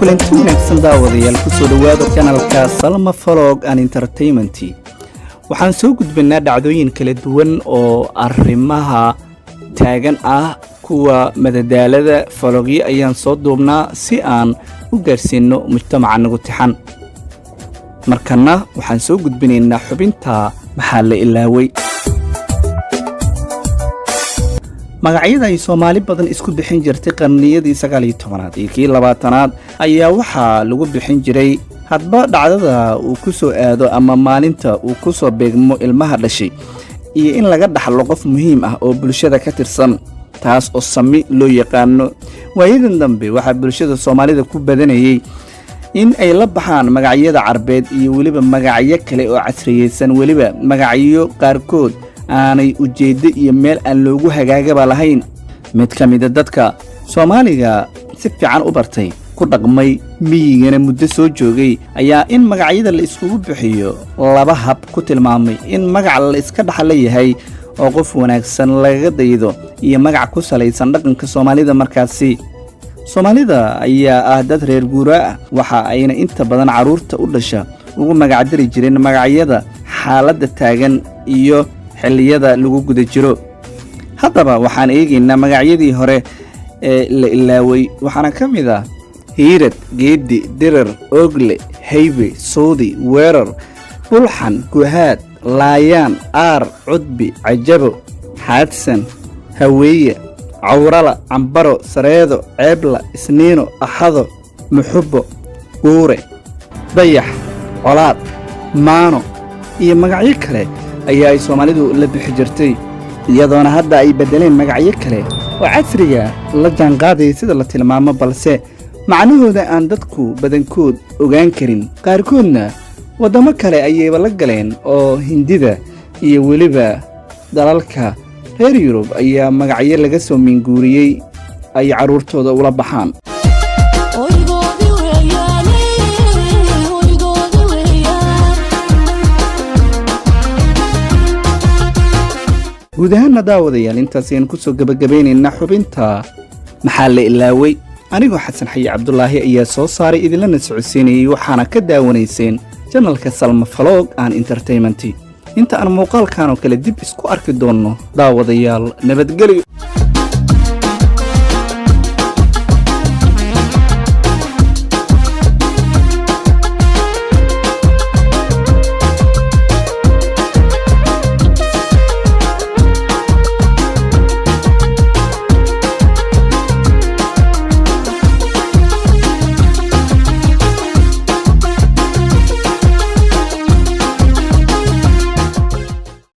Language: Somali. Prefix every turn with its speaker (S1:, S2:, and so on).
S1: Kulanti wanaagsan, daawadayaal. Kusoo dhowaada channelka Salma Vlog and Entertainment. Waxaan soo gudbinaa dhacdooyin kala duwan oo arrimaha taagan ah, kuwa madadaalada. Vlogyo ayaan soo duubnaa si aan u gaarsiinno mujtamaca nagu tixan. Markanna waxaan soo gudbinaynaa xubinta "Maxaa la ilaaway?" Magacyada ay Soomaali badan isku bixin jirtay qarniyadii 19aad iyo kii 20aad ayaa waxaa lagu bixin jiray hadba dhacdada uu ku soo aado ama maalinta uu ku soo beegmo ilmaha dhashay, iyo in laga dhaxlo qof muhiim ah oo bulshada ka tirsan, taas oo sami loo yaqaano. Waayadan dambe waxaa bulshada Soomaalida ku badanayey in ay la baxaan magacyada Carbeed iyo weliba magacyo kale oo casriyeysan, weliba magacyo qaarkood aanay ujeeddo iyo meel aan loogu hagaagaba lahayn. Mid ka mida dadka Soomaaliga si fiican u bartay, ku dhaqmay miyigana muddo soo joogay, ayaa in magacyada la iskugu bixiyo laba hab ku tilmaamay: in magac la iska dhaxla yahay oo qof wanaagsan lagaga daydo, iyo magac ku salaysan dhaqanka Soomaalida. Markaasi Soomaalida ayaa ah dad reer guuraa ah, waxa ayna inta badan carruurta u dhasha ugu magacdari jireen magacyada xaaladda taagan iyo xilliyada lagu guda jiro. Haddaba waxaan eegaynaa magacyadii hore ee la ilaaway, waxaana ka mid ah Hiirad, Geeddi, Dirar, Oogle, Haybe, Suudi, Weerar, Bulxan, Guhaad, Laayaan, Aar, Cudbi, Cajabo, Xaadsan, Haweeye, Cawrala, Cambaro, Sareedo, Ceebla, Isniino, Axado, Muxubbo, Guure, Dayax, Colaad, Maano iyo magacyo kale ayaa ay Soomaalidu la bixi jirtay, iyadoona hadda ay beddeleen magacyo kale oo casriga la jaanqaadaya sida la tilmaamo, balse macnahooda aan dadku badankood ogaan karin. Qaarkoodna waddamo kale ayayba la galeen, oo Hindida iyo weliba dalalka reer Yurub ayaa magacyo laga soo minguuriyey ay carruurtooda ula baxaan.
S2: Oygoodi weeyaane, oygoodi weeyaan.
S1: Guud ahaanna, daawadayaal, intaas ayaan kusoo gebagabaynaynaa xubinta "Maxaa la ilaaway?" Anigoo Xasan Xayi Cabdulaahi ayaa soo saaray, idinlana socodsiinayay, waxaana ka daawanayseen channelka Salma Vlog and Entertainment. Inta aan muuqaalkan oo kale dib isku arki doonno, daawadayaal, nabadgelyo.